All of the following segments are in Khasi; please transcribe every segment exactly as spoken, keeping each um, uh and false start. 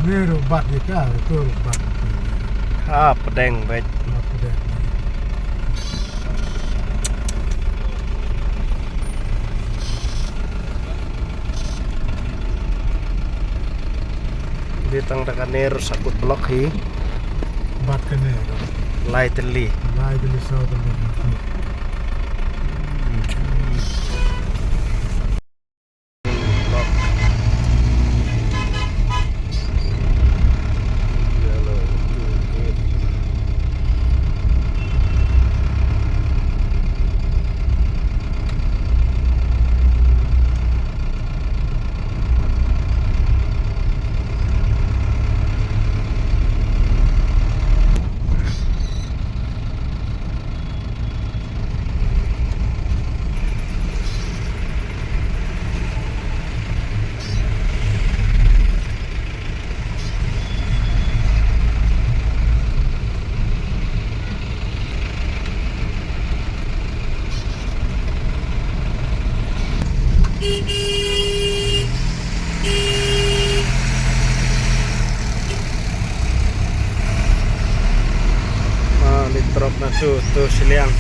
Ni ruh bat ïa ka, tu ruh bat. Ha pdeng beit. Ha pdeng. Dei tang da kane ruh sa kut block hi. Bat kane ruh. Lai tylli. Lai tylli saw tylli. Ah, li drop na tu, tu shiliang.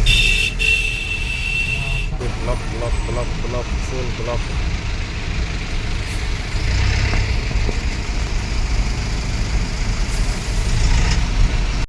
Block, block, block, block, full block.